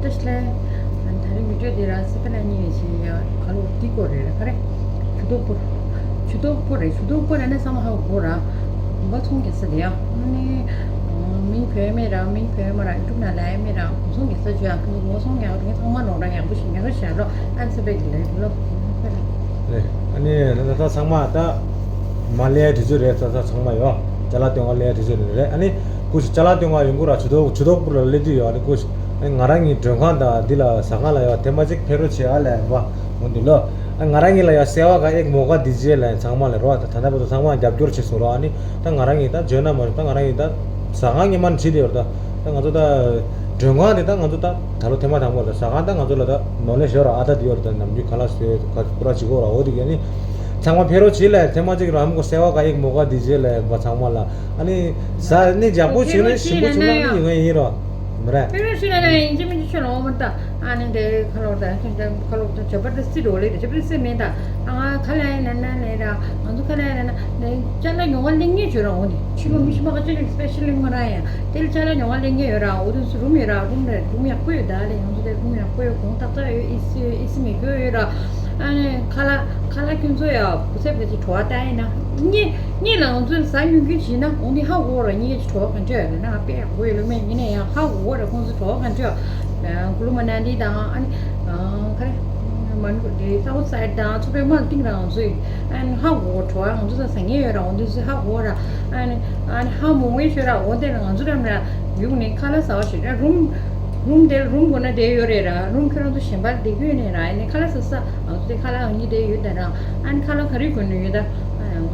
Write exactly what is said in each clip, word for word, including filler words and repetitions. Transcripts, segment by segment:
ལས། ད་རིང་བི་ཌིའོ་འདི་ར་སི་པན་ལ་གཉིས་ཡོད་ཞིག་ཡ་ཁ་ལོ་འདི་སྐོར་རེད་ར། ག་རེ། ཇུ་དོག་པོ། ཇུ་དོག་པོ་རེད། ཇུ་དོག་པོ་རེད་ན་བསམ་ཧ་གོ་ར། གོམ་པ་ཚོང་རྒྱག་ས་དེ་ཡ། ཨ་ནི་མིང་བོས་མེད་ར། མིང་བོས་མ་ར། ཡུ་ཊུབ་ནང་ལ་ཡ་མེད་ར། གོམ་ཚོང་རྒྱག་ས་བྱོས་ཡ། ཁོང་ཚོ་གོམ་ཚོང་རྒྱག་ར། ཚང་མ་ནོར་ར་ཡག་པོ་ཞིག་ཉོ་ར་བྱ་ལོ། ཨ་ནི་སི་པན་གི་ལས་ལོ། ཨ་ནི་ད་ད་ཚང་མ་ད་མ་ལས་དུས་ཚོད་རེད། ད་ད་ཚང་མ་ཡོ། ཅ་ལག་སྟོན་ག་ལས་དུས་ཚོད་རེད། ཨ་ནི་ཀུ་ཤུ་ཅ་ལག་སྟོན་ག་ཡོང་གི་ར། ཇུ་དོག་ཇུ་དོག་པོ་ལ་སླེབས་དུས་ཡོ། ཨ་ནི་ཀུ་ཤུ། ཨ་ནི་ང་རང་གི་མགྲོན་ཁང་དང་འདི་ལ་ཟ་ཁང་ལ་ཡོ། ཐེངས་མ་གཅིག་ཕེབས་རོགས་བྱེད་ཨ་ལས་བ། འོ་འདི་ལོ། ཨ་ང་རང་གཉིས་ལ་ཡ་སེ་བ་ཀ་ཨེག་མོ་ཀ་དི་ཇེ་ལ་ཡ་ཚང་མ་ལ་རོ། ད་ད་ལྟ་བར་དུ་ཚང་མ་རྒྱབ་སྐྱོར་བྱེད་སོང་རོ། ཨ་ནི་ད་ང་རང་གཉིས་ད་འཇོན་ན་མ་རེད། ད་ང་རང་གཉིས་ད་ཟ་ཁང་ཉི་མ་ནས་བྱེད་དེ་ཡོད་རེད། ད་ད་ང་ཚོ་ད་མགྲོན་ཁང་དེ་ད་ང་ཚོ་ད་ད་ལོ་ཐེངས་མ་དང་པོ་རེད། ད་ཟ་ཁང་ད་ང་ཚོ་ལ་ད་ནོ་ལེ་ཞོར་ཨ་ད་དེ་ཡོད་རེད། ད་ནམ་རྒྱུན་ཁ་ལག་བཟོས་ཁ་པུ་ར་བྱེད་གོ་ར། འོ་དེ་ག་ནི་ཚང་མ་ཕེབས་རོགས་བྱེད་ལ་ཡ། ཐེངས་མ་གཅིག་ར་ཧམ་གོ་སེ་བ་ཀ་ཨེག་མོ་ཀ་དི་ཇེ་ལ་ཡ་བ་ཚང་མ་ལ། ཨ་ནི་ཟ་ནི་ཡག་པོ་བྱུང་ན་ཞིམ་པོ་བྱུང་ན་ནི་ཡོང་ཡ་ཡིན་རོ། མ་རེད། ཕེབས་རོགས་བྱེད་ལ་ཡ་ཡིན་གཅིག་མིན་གཅིག་ཁྱོད་ལ་འོ་མ་ད། ཨ་ནི་དེ་ཁ་ལོ་ད་ཁ་ལོ་ད་ཇ་པར་དི་སི་རོ་ལེ། ཇ་པར་དི་སི་མེད་ད། ཨ་ཁ་ལ་ཡ་ན་ན་ལེ་ར། ང་ཚོ་ཁ་ལ་ཡ་ན་ན་ལེ། ཅ་ལག་ཉོ་བ་ལེན་ངེས་བྱོས་ར། འོ་དེ་ཕྱི་ལོ་མི་ཤི་མ་ཁ་ཅིག་སི་པེ་ཤལ་ལི་ང་ར་ཡ་དེ་ལ་ཅ་ལག་ཉོ་བ་ལེན་ངེས་ཡོད་ར། འོ་དེ་སུ་རུམ་ཡོད་ར། རུམ་རེ་རུམ་ཡག་པོ་ཡོད་ད་ལེ། ང་ཚོ་དེ་རུམ་ཡག་པོ་ཡོད། གོང་ཏག་ཏག་ཡོད། ཨེ་སི་ཡོད། ཨེ་སི་མེད་གོ་ཡོད་ར། ཨ་ནི་ཁ་ལག་ཁ་ལག་ཁྱོད་ཚོ་ཡ་བུ་ཚབ་ལ་ཅིག་བྲོ་བ་ལྟ་ཡིན་ན་ངེས། ངེད་ལ་ང་ཚོས་ཟ་ཉོ་རྒྱུ་བྱས་ན་འོ་འདི་ཧ་གོ་ར། ངེད་ཀྱི་བྲོ་བ་ག་འདྲ་ཡོད་ལབ་ན། ང་དཔེ་ཡག་པོ་ཡོད་ལབ་མེད། ཡིན་ན་ཡང་ཧ་གོ་ར། ཁོང་ཚོ་བྲོ་བ་ག་འདྲ་ཡོད། ཀུ་ལུ་མ་ན་ལི་དང་ཨ་ནི་ག་རེ་མ་ནུ་དེ་སའུ་ཐ་སའིད་དང་ཚོ་པའི་མ་ཏིང་རང་ཚོས་ཨ་ནི་ཧ་གོ། བྲོ་བ་ང་ཚོ་ཟ་ཟ་ངེས་ཡོད་ར། འོ་འདི་ཚོས་ཧ་གོ་ར། ཨ་ནི་ཨ་ནི་ཧ་མོ་ངེས་ཤོད་ར། འོ་དེ་ལ་ང་ཚོ་རམ་ར་ཡུག་ནས་ཁ་ལག་ཟ་བ་ཞིག་ར། རུམ་རུམ་དེ་རུམ་དགོས་ན་དེ་ཡོད་རེད་ར། རུམ་ཁྱོད་རང་ཚོ་གཞན་པ་བསྡད་རྒྱུ་ཡོད་ནས་ར། ཨ་ནི་ཁ་ལག་ཟ་ས་ང་ཚོ་དེ་ཁ་ལག་གཉིས་དེ་ཡོད་ད་ར། ཨ་ནི་ཁ་ལག་ག་རེ་དགོས་ནི་ཡོད་ད། ཨ་ཡང་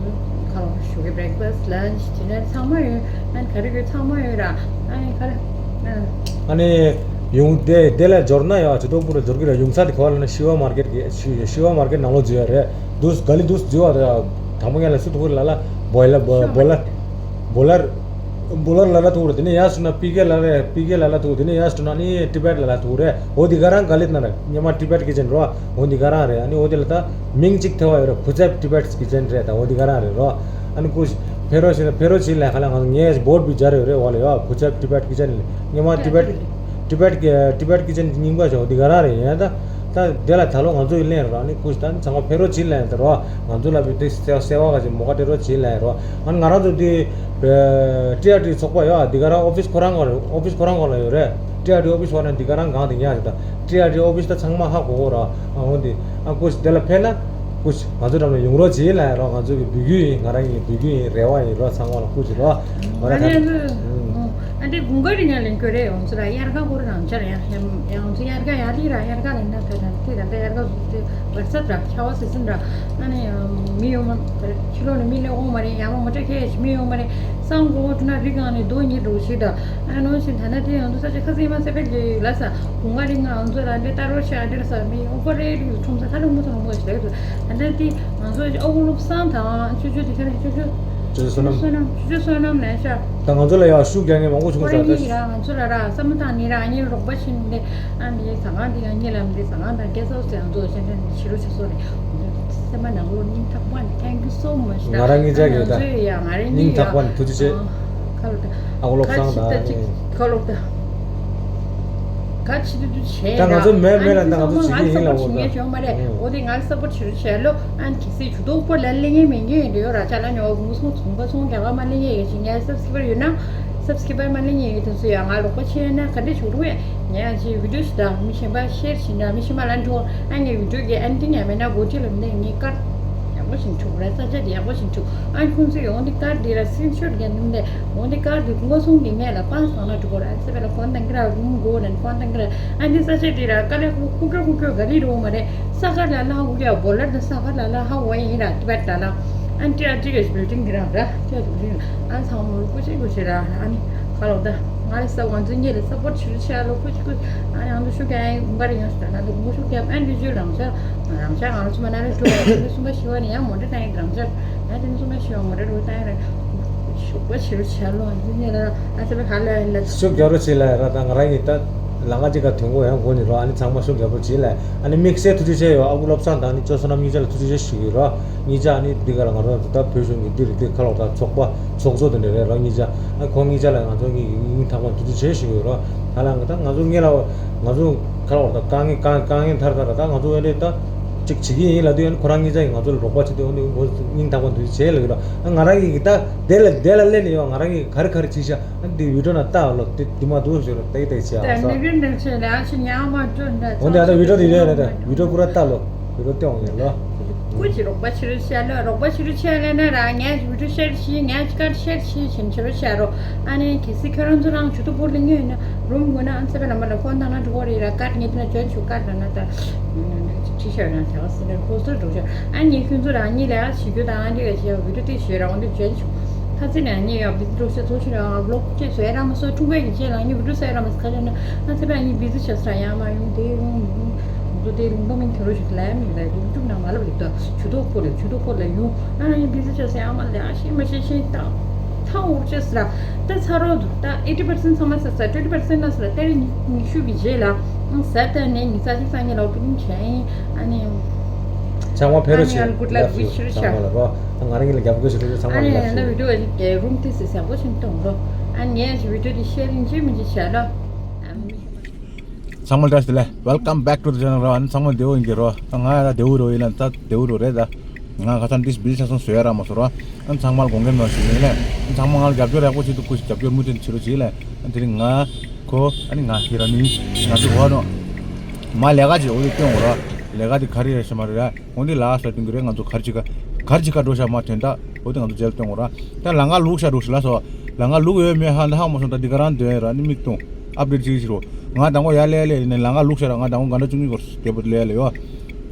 ཁ་ལག་ཞོགས་ཀས་བྷེ་རེག་ཕ་སི་ཊི་ལན་ཆི་དེ་ནས་ཚང་མ་ཡོད། ཨ་ནི་ག་རེ་དགོས་ཚང་མ་ཡོད་ར། ཨ་ནི་ཁ་ལག་ཨ། ཨ་ནི་ཡོང་དེ་དེ་ལ་འབྱོར་ན་ཡ་ཇུ་དོག་པོ་ལ་འབྱོར་གི་ར། ཡོང་ས་དེ་ག་བ་ལ་ན་ཤི་བ་མར་ཀེ་ཊི་གི་ཤི་ཤི་བ་མར་ཀེ་ཊི་ནང་ལོགས་འཛུལ་ཡ་རེད། དུས་ག་ལི་དུས་འཛུལ་བ་རེད། དང་པོ་ངས་ལ་སུ་དུ་གུ་རེ་ལ་ལ་བོ་ལ་བོ་ལ་བོ་ལ་ར། བོ་ལར་ལ་ལ་ཐུག་རེད། དེ་ནས་ཡར་སོང་ན་པི་ཀེ་ལ་རེད། པི་ཀེ་ལ་ལ་ཐུག་དེ་ནས་ཡར་སོང་ན་ནི་ཏི་བེད་ལ་ལ་ཐུག་རེད། འོ་འདི་ག་རང་ག་ལེ་ན་རེད། ཉི་མ་ཏི་བེད་ཀི་ཅན་རོ། འོ་འདི་ག་རང་རེད། ཨ་ནི་འོ་དེ་ལ་ད་མིང་གཅིག་ཐེ་བ་ཡོད་རེད། བུ་ཚབ་ཏི་བེད་ཀི་ཅན་རེད། ད་འོ་འདི་ག་རང་རེད་རོ། ཨ་ནི་ཀུ་ཕེ་རོ་ཞིག་ཕེ་རོ་ཞིག་ལ་ཁ་ལ་ང་ངས་བོད་པི་སྦྱར་ཡོད་རེད། འོ་ལ་ཡོ་བུ་ཚབ་ཏི་བེད་ཀི་ཅན་ཉི་མ་ཏི་བེད་ཏི་བེད་ཀི་ཏི་བེད་ཀི་ཅན་རྙིང་པ་ཞིག་འོ་འདི་ག་རང་རེད། ཡིན་ད། ད་དེ་ལ་ད་ལོ་ང་ཚོ་ཡི་ལན་རོ། ཨ་ནི་ཀུ་ཤུ་ད་ནི་ཚང་མ་ཕེ་རོ་ཅི་ལན་དེ་རོ། ང་ཚོ་ལ་བི་དེ་སེ་སེ་བ་ག་ཅིག་མོ་ཀ་དེ་རོ་ཅི་ལན་རོ། ཨ་ནི་ང་རང་ཚོ་དེ་ཊི་ཨར་ཊི་ཚོགས་པ་ཡོ། འདི་ག་རང་ཨོ་ཕིས་ཁོ་རང་ག་ཨོ་ཕིས་ཁོ་རང་ག་ལ་ཡོད་རེད། ཊི་ཨར་ཊི་ཨོ་ཕིས་ཁོ་རང་འདི་ག་རང་གང་དེ་ཉག་ཅིག་ད་ཊི་ཨར་ཊི་ཨོ་ཕིས་ད་ཚང་མ་ཧ་གོ་གོ་རོ། ཨ་འོ་འདི་ཨ་ཀུ་ཤུ་དེ་ལ་ཕེ་ན་ཀུ་ཤུ་ང་ཚོ་འགྲམ་ལ་ཡོང་རོགས་ཅི་ལན་རོ། ང་ཚོ་གི་འབོད་སྐུལ་ཡིན། ང་རང་གི་འབོད་སྐུལ་ཡིན། རེ་བ་ཡིན་རོ། ཚང་མ་ལ་ཀུ་ཤུ་རོ། ང་རང་ད། ཨ་འདི་དགུན་ཁ་རིང་ཡང་ལེན་དགོས་རེད། ཡོང་ཚུལ་ལ་དབྱར་ཁ་ཁོ་རང་རང་འཇགས་ཡང་ཡང་ཡང་ཚུལ་དབྱར་ཁ་ཡང་ལི་ར་དབྱར་ཁ་ལེན་ན་ད་ད་དེ་ད་ལྟ་དབྱར་ཁ་ཟུག་དེ་བར་ཚབ་ར་ཆར་པ་སི་ཛན་ར། ཨ་ནི་མི་ཡོང་མ་ཕྱི་ལོགས་ནས་མི་སླེབས་འོང་མ་རེད། ཡང་མ་མོ་ཊ་ཁྱེར་ཞིག་མི་ཡོང་མ་རེད། སང་དགོང་དགོང་ན་རི་སྒང་ནས་རྡོ་གཉིས་འགྲོ་ཞིག་ད། ཨ་ནི་ནོ་ཞིག་ད་ན་དེ་ཡང་ཚུལ་ས་ཆ་ཁ་སེ་མ་སེ་པེ་ལི་ལ་ས་དགུན་ཁ་རིང་ང་ཚོ་ལ་འདི་ལྟ་རོགས་ཤ་འདི་ལ་ས་མི་ཡོང་པ་རེད། རིགས་ཁྲོམ་ས་ཁ་ལོ་མོ་ཐོ་ལོ་མོ་ཞིག་ལ་ད་ད་དེ་ང་ཚོ་ཨ་ཁུ་བློ་བཟང་དང་ཆུ་ཆུ་དེ་ཁ་ནས་ཆུ་ཆུ། ཆུ་ཆུ་བསོད་ནམས། ཆུ་ཆུ་བསོད་ནམས་ལས་ཤག་ད་ང་ཚོ་ལ་ཡང་ཤུགས་རྒྱག་མཁན་མང་པོ་བྱུང་ས་རེད། ང་ཚོ་ལ་ར་བསམ་བློ་བཏང་ནི་ར་ངའི་རོགས་པ་བྱེད་ནི་འདི་ཨ་ནི་ཟ་ཁང་འདི་ཡང་ཉེ་ལམ་འདི་ཟ་ཁང་དང་རྒྱལ་ཚོགས་ཟེར་ང་ཚོ་ཞལ་འདྲེན་ཞི་རུ་བྱེད་སོ་རེད། སེམས་པ་ནང་ལོགས་སྙིང་ཐག་པ་ནས་thank you so much། ང་རང་ཉིད་ཅག་གི་ད་ང་རང་སྙིང་ཐག་པ་ནས་ཐུགས་རྗེ་ཆེ། ཁ་ལོ་ད། ཨ་ཁུ་བློ་བཟང་ད། ཁ་ལོ་ད། ག་ཆི་དུ་དུ་བྱས་ད་ང་ཚོ་མེད་མེད་ལ་ད་ང་ཚོ་བྱེད་ཀྱི་ཡིན་ལ་འོ་ད། ང་ལ་སབ་པོར་བྱེད་རོགས་བྱས་ལོ། ཨ་ནི་གལ་སྲིད་ཇུས་གཏོགས་པོ་ལ་གླེང་ངེས་མེད་ངེས་ཡོད་འདྲ་ཡོད་ར་ཅ་ལག་ཉོ་བ་གུང་སོང་ཚོང་པ་ཚོང་རྒྱག་པ་མ་གླེང་ངེས་ཡོད་ཅིག་ངས་སབ་སི་ཀི་རབ་ཡོད་ན་སབ་སི་ཀི་རབ་མ་གླེང་ངེས་ཡོད་དུ་སུ་ཡ་ང་རོགས་པ་བྱས་ན་ག་འདྲ་བྱུང་རུང་ཡ་ངས་ཡ་ཅིག་བི་ཌིའོ་ཞིག་དང་མི་གཞན་པ་ཤེར་བྱེད་འདྲ་མི་གཞན་པ་ལ་འགྲོ་ཨ་ངས་བི་ཌིའོ་གི་ཨན་ཏི་ཡ་མེད་ན་གོ་ཁྲིད་ལ་མི་འདུག་ངས་ཀར་ཡག་པོ་ཞིག་འཁྲུག་ར་ས་ཆ་དེ་ཡག་པོ་ཞིག་འཁྲུག་ཨ་ཁོང་ཚོས་འོང་དེ་ཀར་དེ་ལ་སི་ཀི་རིན་ཤོཊ་རྒྱག་ནི་འདི་འོང་དེ་ཀར་དེ་ངོ་སྲུང་གི་མེད་ལ་པང་སང་ན་འགྲོ་གོ་ར་ཨ་ཙི་བེ་ལ་ཕོན་དང་ཀི་ར་རུམ་གོ་ནན་ཕོན་དང་ཀི་ར་ཨ་འདི་ས་ཆ་དེ་ར་ཀ་ལ་ཁུ་ཁུ་ཁུ་ཁུ་ག་རི་རོ་མ་རེད། ས་ཁར་ལ་ལ་ཧ་གོ་ཡ་བོ་ལར་དང་ས་ཁར་ལ་ལ་ཧ་གོ་ཡ་ཡིན་ར་ཏི་བེད་ལ་ལ་ཨ་ཏི་ཨ་ཏི་གེ་ཞི་བིལ་ཌིང་གི་ར་ར་ཏི་ཨ་ཏི་བིལ་ཌིང་ཨ་ཚང་མ་ལོ་ཀུ་ཅི་ཀུ་ཅི་ར་ཨ་ནི་ཁ་ལོ་ད་ང་རེ་ས་ང་ཚོ་ཉེ་ལ་སབ་པོར་ཊི་ཞུ་ཆ་ལོ་ཀུ་ཅི་ཀུ་ཨ་ནི་ཨ་ནི་ཤུ་ཀ་ཡ་ཡིན་གུང་པ་རེ་ཡང་ཤུ་ད་ན་ལོ་ཀུ་ཤུ་ཀ་ཡ་ཨ་ནི་ཞུ་རང་ཆ་རང་ཆ་ང་རང་ཚོ་མ་ན་རེ་ཀྲོ་ཨ་ནི་སུམ་པ་ཤི་བ་ནི་ཡང་མོ་ཏི་ད་ཡིན་རང་ཆ་ཨ་ནི་སུམ་པ་ཤི་བ་མོ་ཏི་རུ་ད་ཡིན་ར་ཤུ་པ་ཞུ་རུ་ཆ་ལོ་ཨ་ནི་ཉེ་ལ་ཨ་ས་པ་ཁ་ལ་ཡིན་ལ་ཤུ་རྒྱ་རུ་ཆེ་ལ་ར་ད་ང་རང་ཡིན་ད། ལམ་ཁ་གཅིག་ག་ཐོན་གོ་ཡང་གོ་ནི་རོ། ཨ་ནི་ཚང་མ་ཤུགས་རྒྱབ་པོ་བྱེད་ལ། ཨ་ནི་དམིགས་བསལ་ཐུགས་རྗེ་ཆེ་ཡོད། ཨ་ཁུ་བློ་བཟང་དང་ནི་ཅོ་བསོད་ནམས་གཉིས་ཆ་ལ་ཐུགས་རྗེ་ཆེ་ཞུ་གི་ཡོད་རོ། གཉིས་ཆ་ཨ་ནི་འདི་ག་ལ་ང་རོ་ད་བོད་གཞུང་གི་འདི་རེད། འདི་ཁ་ལོག་ད་ཚོགས་པ་ཚོགས་གཙོ་དེ་འདྲ་རེད་རོ། གཉིས་ཆ་ཨ་ཁོང་གཉིས་ཆ་ལ་ང་ཚོ་གཉིས་སྙིང་ཐག་པ་ཐུགས་རྗེ་ཆེ་ཞུ་གི་ཡོད་རོ། ད་ལ་ང་ད་ང་ཚོ་ངེད་ལ་ང་ཚོ་ཁ་ལོག་ད་དཀའ་ངལ་དཀའ་དཀའ་ངལ་མཐར་ད་ད་ང་ཚོ་ཨེ་འདྲས་ད་ཅིག་བྱེད་ཀྱི་ཡིན་ལབ་དུས་ཨ་ནི་ཁོ་རང་གཉིས་ཆ་གིས་ང་ཚོ་ལ་རོགས་པ་བྱེད་དུས་ཨ་ནི་ང་ཚོ་སྙིང་ཐག་པ་ཐུགས་རྗེ་ཆེ་ལབ་ཀྱི་རོ། ཨ་ང་རང་གིས་ད་དེ་ལ་དེ་ལ་སླེབས་ནས་ཡོད། ང་རང་གིས་ག་རེ་ག་རེ་བྱས་ཤག་ཨ་འདི་བི་ཌིའོ་ནང་ལྟ་ལོ། དེ་དེ་མ་འདུག་ཞོར་ཏག་ཏག་བྱས་ཨ་ས། ད་ནི་གི་འདྲ་བྱས་ལ་ཨ་ཤི་ཉག་མ་འགྲོ་འདྲ། འོན་ཏེ་ཨ་ད་བི་ཌིའོ་དེ་ཡོད་རེད། ད་བི་ཌིའོ་པུ་ར་ལྟ་ལོ། བི་ཌིའོ་ལྟ་འོང་ཡིན་ལོ། སྐུ་མཁྱེན་རོགས་པ་བྱེད་རོགས་བྱས་ལོ། རོགས་པ་བྱེད་རོགས་བྱས་ལ་ན་ར་ངས་བི་ཌིའོ་ཤེར་བྱས། ངས་ཀར་ཤེར་བྱས་བྱེད་རོགས་བྱས་རོགས། ཨ་ནི་གལ་སྲིད་ཁྱོད་རང་ཚོ་རང་ཇུ་ཏུ་པུར་ལ་ཉོས་ཡོད་ན་རུམ་དགོས་ན་ཨ་ཚེ་པ་ལ་མ་ལ་ཕོན་བཏང་ན་འགྲོ་གི་རེད་ར། ཀར་ངས་དེ་ན་འཇོན་ཆུ་ཀར་ལ་ན་ད་ཁྲི་ཤར་ན་ཟེར་བ་སི་ནར་ཁོ་སོར་འགྲོ་བྱས། ཨ་ནི་ཁྱོད་ཚོ་རང་ཉིད་ལ་ཡ་བྱེད་རྒྱུ་དང་ཨ་འདྲ་ག་བྱས་བི་ཌིའོ་དེ་བྱས་རང་དེ་འཇོན་ཆུ། ཁ་ཚིག་ནས་ངས་ཡང་བི་ཛི་འགྲོ་ཤ་ཚོ་ཆུ་རང་ལོག་ཅེས་བཟོས་ར་མ་སོ་ཁྲུང་ཀའི་གི་ཅེས་ལ་ངས་བི་ཌིའོ་བཟོས་ར་མ་སོ་ཁ་ཆ་ན་ང་ཚེ་པ་ངས་བི་ཛི་ཆ་ས་ཡང་མ་ཡོང་དེ་ཡོང་མི་ཡོང་ང་ཚོ་དེ་རུང་པ་མིན་ཁྱོད་རོ་ཞིག་ལ་ཡ་མི་ལ་ཡུ་ཊུབ་ནང་མ་ལབ་ལེགས་ད་ཇུ་ཏུ་ཁོ་ལ་ཇུ་ཏུ་ཁོ་ལ་ཡོང་ཨ་ངས་བི་ཛི་ཆ་ས་ཡང་མ་ལ་ཡ་ཤེས་མ་ཤེས་ཤེས་ད་ཐང་འུར་ཅེས་ལ་ད་ཚ་རོགས་འདུག་ད་ཨེ་ཊི་པར་སེན་ཊི་ཚང་མ་ས་ས་ཊུ་ཝེན་ཊི་པར་སེན་ཊི་ལ་ས་ལ་ད་རེ་ཉི་ཤུ་གི་རྗེས་ལ་ས་ད་ནས་ཉི་ཤུ་རྩ་གཅིག་རྩ་གཉིས་ལ་ཨོ་པེ་ནིང་བྱས་ཡིན། ཨ་ནི། ཚང་མ་ཕེབས་རོགས་བྱེད། ཨ་ནི་ཡང་good luck wish ཚང་མ་ལ་རོ། ང་རང་གི་ལ་རྒྱབ་སྐྱོར་བྱེད་རོགས་བྱེད། ཚང་མ་ལ་ཡང་ལ་བི་ཌིའོ་ཨ་ནི་རུམ་ཏི་སི་བཟང་པོ་ཞིག་གཏོང་རོགས། ཨ་ནི་ངས་བི་ཌིའོ་འདི་ཤེར་རིང་ཅི་མི་ཅི་བྱས་རོགས། ཚང་མ་བཀྲ་ཤིས་བདེ་ལེགས། Welcome back to the channel རོ། ཨ་ནི་ཚང་མ་བདེ་པོ་ཡིན་གྱི་རོ། ང་ཡ་ད་བདེ་པོ་རོ་ཡིན་ལ་ད་བདེ་པོ་རོ་རེད་ད། ང་ཁ་སང་འདི་བི་ཆ་སོང་བཟོས་ཡ་ར་མ་སོ་རོ། ཨ་ནི་ཚང་མ་ལ་དགོངས་འགལ་མ་ཞུ་ཡིན་ལ། ཨ་ནི་ཚང་མ་ང་ལ་རྒྱབ་སྐྱོར་ཡག་པོ་བྱེད་འདུག་ཁུ་ཞིག་རྒྱབ་སྐྱོར་མུ་མཐུད་བྱེད་རོགས་བྱེད་ལ། ཨ་ནི་དེ་རིང་ང་ཁོ་ཨ་ནི་ང་ཧི་ར་ནི་ང་ཚོ་གོ་ནོ། མ་ལས་ཀ་ཅིག་འོ་དེ་སྟོན་འོ་ར། ལས་ཀ་དེ་ག་རེ་རེད་ཤེས་མ་རེད་ར། འོ་དེ་ལ་ས་སྟོན་གི་རེད། ང་ཚོ་ག་རེ་བྱེད་ཀ་ག་རེ་བྱེད་ཀ་འགྲོ་ཤག་མ་ཐོན་ད། འོ་དེ་ང་ཚོ་རྗེས་ལ་སྟོན་འོ་ར། ད་ལམ་ཁ་ལུག་ཤག་འགྲོ་ཤག་ལ་སོ། ལམ་ཁ་ལུག་ཡོད་མེད་ཧ་ད་ཧ་མ་སོང་ད། འདི་ག་རང་འདོན་ར་ནི་མིག་ཏོང་ཨབ་ཌེཊ་ཅིག་ཞིག་རོ། ང་དང་པོ་ཡར་སླེབས་སླེབས་ནས་ལམ་ཁ་ལུག་ཤག་ར། ང་དང་པོ་ག་འདྲ་བཅུག་གི་གོ་དེ་བུ་སླེབས་སླེབས་ཡོ།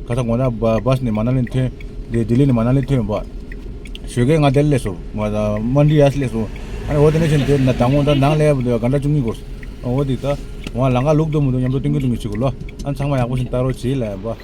ཁ་ས་དགོང་དག་བ་བ་སི་ནས་མ་ན་ལི་ཐོན། དེ་ལྡི་ལི་ནས་མ་ན་ལི་ཐོན་པ། ཞོགས་ཀས་ང་དེར་སླེབས་སོང་། ང་ད་མན་ཌི་ཡར་སླེབས་སོང་། ཨ་ནི་འོ་དེ་ནས་བྱས་ནས་དེ་ན་དང་པོ་ད་ནང་སླེབས་པ་དེ་ག་འདྲ་བཅུག་གི་གོ། འོ་དེ་ད་ང་ལམ་ཁ་ལུག་འདུག་མི་འདུག་མཉམ་དུ་སྟོན་གི་འདུག་མི་ཞིག་གོ་ལོ། ཨ་ཚང་མ་ཡག་པོ་ཞིག་ལྟ་རོགས་བྱེད་ལ་ཡ་པ།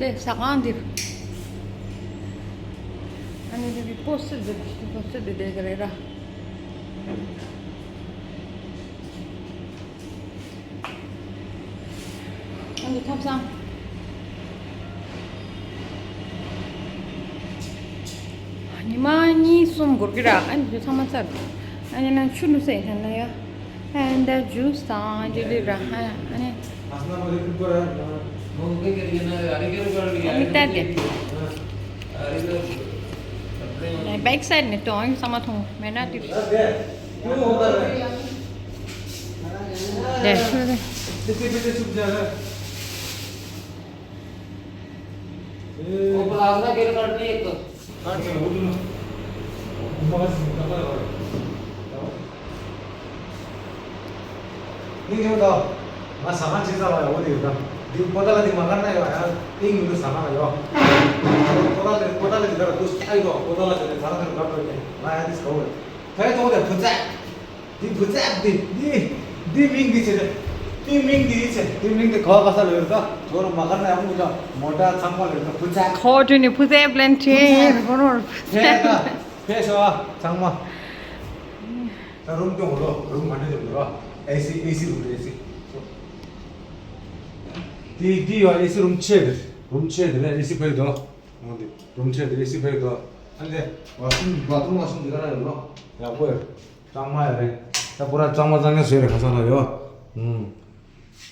འདི་ཟ་ཁང་འདི། ཨ་ནི་འདི་པོ་སི་ཊི་འདི་པོ་སི་ཊི་འདི་འདྲ་རེད་ར། ཨ་ནི་ཐབ་ཚང་། ཉི་མ་གཉིས་གསུམ་འགོར་གི་ར། ཨ་ནི་འདི་ཚང་མ་ཚར་འདུག་ཨ་ནི་ན་ཆུ་བླུགས་ས་ཡིན་ཐང་ན་ཡ། And the juice དང་ཇི་ལི་ར་ཧ་ཨ་ནི། ཨ་ནི་ལྟ་དེ། ཨ་ནི་བེག་སའིཌ་ནས་ཏོ་ཨ་ནི་ཚང་མ་མཐོང་མེད་ན་དེ། དེ། ནི་ཡོད་དོ། ང་ཟ་ཁང་ཆེ་ས་ལ་ཡོད་དེ་ཡོད་ད། འདི་པོ་ཏ་ལ་འདི་མ་གར་ན་ཡོད་ཡ། ཏིང་ཡོད་ཟ་ཁང་ལ་ཡོད། པོ་ཏ་ལ་པོ་ཏ་ལ་འདི་གར་དུ་ཨ་ཡོད། པོ་ཏ་ལ་འདི་ཁ་ཁར་གར་དུ་ཡོད། ང་ཡ་འདི་ཟ་བོ་ཡོད། ད་ཡ་ཏོག་དེ་བུ་ཚ། འདི་བུ་ཚ་འདི་འདི་འདི་མིང་འདི་ཆེ་དེ། ཏིང་མིང་འདི་ཡིན་ཚེ། ཏིང་མིང་འདི་གོ་ག་ས་ལ་ཡོད་ད། ཚོ་ར་མ་གར་ན་ཡང་མུ་ད་མོ་ཊ་ཚང་མ་ལ་ཡོད་ད། ཕུ་ཚ། ཁོ་ཏུ་ནི་ཕུ་ཚའི་པི་ལན་ཁྲི་རི་གོ་ནོར། ཕེ་ད་ཕེ་ཤོ་ཨ་ཚང་མ། ད་རུམ་ཏོང་རོ་རུམ་མ་འདྲེ་ཏོང་རོ། ཨེ་སི་ཨེ་སི་རུམ་ཨེ་སི། ཏི་ཏི་ཡོ་ཨེ་སི་རུམ་ཆེ་རེད། རུམ་ཆེ་རེད་ཨེ་སི་ཕེ་དོ། འོ་དེ་རུམ་ཆེ་རེད་ཨེ་སི་ཕེ་དོ། ཨ་ལེ་བ་ཤུམ་བ་ཐུམ་བ་ཤུམ་འདི་ག་ར་ཡོད་ལོ། ཡག་པོ་ཡོད། གཙང་མ་ཡོད་རེད། ད་པུ་ར་གཙང་མ་གཙང་ཉ་བཟོས་རེད་ཁ་སང་ལ་ཡོད། ཨུམ།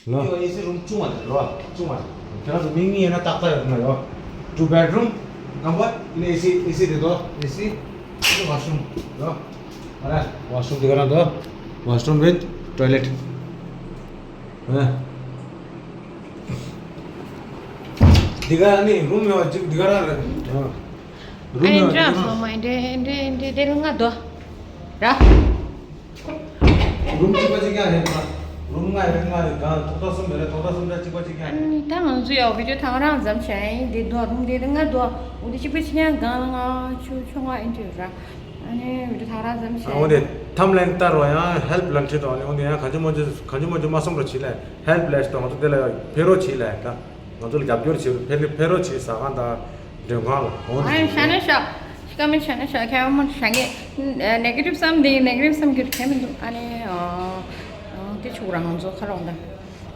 ལོ། ཡོ་ཨེ་སི་རུམ་ཆུང་བ་རེད་ལོ། ཆུང་བ་རེད། ཁྱེད་རང་ཚོ་མིག་གཉིས་ཡིན་ན་ཏག་ཏག་ཡོད་མ་ཡོད། ཊུ་བེད་རུམ། རྣམ་པ་ཡིན་ན་ཨེ་སི་ཨེ་སི་རེད་དོ། ཨེ་སི། ཨེ་སི་བ་ཤུམ། ལོ། ཨ་ར་བ་ཤུམ་དེ་ག་རང་དོ། བ་ཤུམ་ཝིད་ཊོའི་ལེཊ། ཨ། འདི་ག་ནི་རུམ་ཡོད་ཅིག་འདི་ག་རང་རེད། ཨ། རུམ་ཡོད་ཅིག་ཨེ་འདྲ་སོང་མ་འདྲེ་འདྲེ་འདྲེ་འདྲེ་ལྔ་དོ། ར། རུམ་གཅིག་པ་གཅིག་རྐྱང་རེད་མ། རུམ་ལྔ་རེད་ལྔ་རེད་གང་ཐོག་ཐོག་གསུམ་རེད་ཐོག་ཐོག་གསུམ་རེད་གཅིག་པ་གཅིག་རྐྱང་རེད། ཨ་ནི་ད་ང་ཚོ་ཡོད་བི་ཌིའོ་ཐང་རང་ཙམ་བྱས་ཡིན་འདི་དོ་རུམ་འདི་ལྔ་དོ། འོ་འདི་གཅིག་པ་གཅིག་རྐྱང་གང་ལྔ་ཆུ་ཆུ་ལྔ་ཨེ་འདྲེ་ར། ཨ་ནི་བི་ཌིའོ་ཐང་རང་ཙམ་བྱས། ཨ་འོ་དེ་ཐམ་ལན་ལྟར་བ་ཡང་ཧེལ་པ་ལན་ཁྲིད་དང་འོ་དེ་ཡང་གང་ཅི་མོ་ཅི་གང་ཅི་མོ་ཅི་མ་སོང་རོ་བྱིས་ལས་ཧེལ་པ་ལས་དང་ང་ཚོ་དེ་ལ་ཡང་ཕེ་རོ་བྱིས་ལས་ད། ང་ཚོ་ལ་རྒྱབ་སྐྱོར་བྱེད་ཕེ་ཕེ་རོ་བྱེད་ཟ་ཁང་དང་མགྲོན་ཁང་ལ་འོ་ཨ་ནི་ཤ་ནས་ཤ་ཤ་མི་ཤ་ནས་ཤ་ཁྱད་མོ་ཤ་ངེ་ནེ་གེ་ཊིབ་བསམ་དེ་ནེ་གེ་ཊིབ་བསམ་གྱི་གལ་མི་འདུག་ཨ་ནི་དེ་ཆུག་རང་ང་ཚོ་ཁ་ལོག་ད་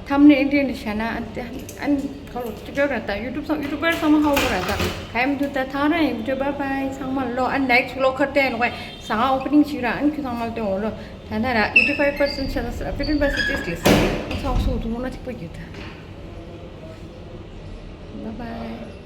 ཐམ་ནེ་ཨིན་ཏི་ནི་ཤ་ན་ཨ་ནི་ཁ་ལོག་ཅི་ཀྱོ་ར་ད་ཡུ་ཊུབ་སང་ཡུ་ཊུབ་པར་སང་མ་ཧ་གོ་ར་ད་གལ་མི་འདུག་ད་ཐང་ར་ཡིན་ཏུ་བའི་བའི་ཚང་མ་ལོ་ཨ་ནེག་སི་ལོ་ཁར་ཏེ་ལོ་ས་ང་ཨོ་པ་ནིང་བྱེད་ར་ཨ་ནི་ཁྱོད་ཚང་མ་ལ་ཏེ་འོ་ལོ་ད་ད་ར་ཨེ་ཊི་ཕའིབ་པར་སེན་ཤ་ན་ཕི་ཕི་ཊི་པར་སེན་ཊི་ལེ་སི་ཚང་སོ་དུ་ན་ཐིག་པ་གྱུར་ད། Bye bye.